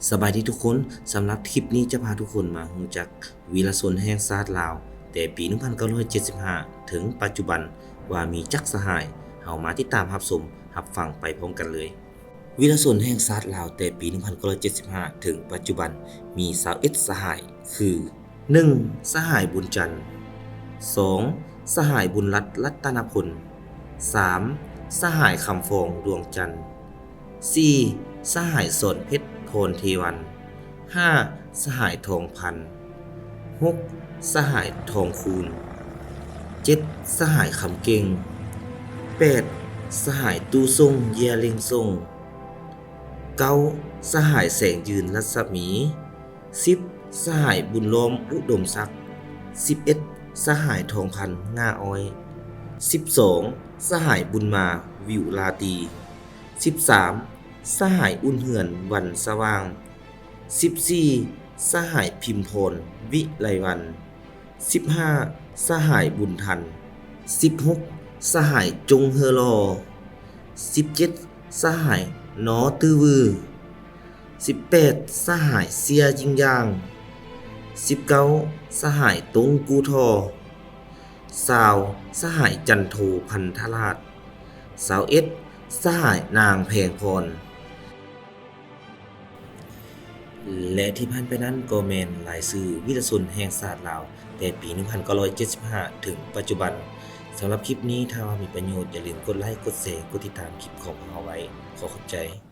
ສະບາຍດີທຸກຄົນ, ສຳລັບຄລິບນີ້ຈະພາທຸກຄົນມາຮູ້ຈັກວີລະຊົນແຫ່ງຊາດລາວ ແຕ່ປີໜຶ່ງພັນເກົ້າຮ້ອຍເຈັດສິບຫ້າ ເຖິງປັດຈຸບັນ ວ່າມີຈັກສະຫາຍ, ເຮົາມາຕິດຕາມຮັບຊົມຮັບຟັງໄປພ້ອມກັນເລີຍ. ວີລະຊົນແຫ່ງຊາດລາວ ແຕ່ປີໜຶ່ງພັນເກົ້າຮ້ອຍເຈັດສິບຫ້າ ເຖິງປັດຈຸບັນ ມີຊາວເອັດສະຫາຍ ຄື ໜຶ່ງ ສະຫາຍບຸນຈັນ, ສອງ ສະຫາຍບຸນລັດ ລັດຕະນະພົນ, ສາມ ສະຫາຍຄຳຟອງ ດວງຈັນ, ສີ່ ສະຫາຍສອນເພັດ ພອນເທວັນ, ຫ້າ ສະຫາຍທອງພັນ, ຫົກ ສະຫາຍທອງຄູນ, ເຈັດ ສະຫາຍຄຳເກັ່ງ, ແປດ ສະຫາຍຕູ້ສົງ ເຢຍເລັງສົງ, ເກົ້າ ສະຫາຍແສງຢືນ ລັດສະໝີ, ສິບ ສະຫາຍບຸນລ້ອມ ອຸດົມສັກ, ສິບເອັດ ສະຫາຍທອງພັນ ງ່າອ້ອຍ, ສິບສອງ ສະຫາຍບຸນມາ ວິວລາຕີ, ສິບສາມ ສະຫາຍອຸ່ນເຮືອນ ວັນສະຫວ່າງ, ສິບສີ່ ສະຫາຍພິມພອນ ວິໄລວັນ, ສິບຫ້າ ສະຫາຍບຸນທັນ, ສິບຫົກ ສະຫາຍຈົງເຮີຫຼໍ່, ສິບເຈັດ ສະຫາຍໜໍຕື້ວື, ສິບແປດ ສະຫາຍເຊຍຢິງຢາງ, ສິບເກົ້າ ສະຫາຍຕົງກູທໍ, ຊາວ ສະຫາຍຈັນໂທ ພັນທະລາດ, ຊາວເອັດ ສະຫາຍນາງແພງພອນ. ແລະ ທີ່ຜ່ານໄປນັ້ນກໍແມ່ນລາຍຊື່ວິລະຊົນແຫ່ງຊາດລາວ ແຕ່ປີໜຶ່ງພັນເກົ້າຮ້ອຍເຈັດສິບຫ້າ ເຖິງປັດຈຸບັນ. ສຳລັບຄລິບນີ້ ຖ້າວ່າມີປະໂຫຍດ, ຢ່າລືມກົດໄລກ໌, ກົດແຊ, ກົດຕິດຕາມຄລິບຂອງພວກເຮົາໄວ້. ຂໍຂອບໃຈ.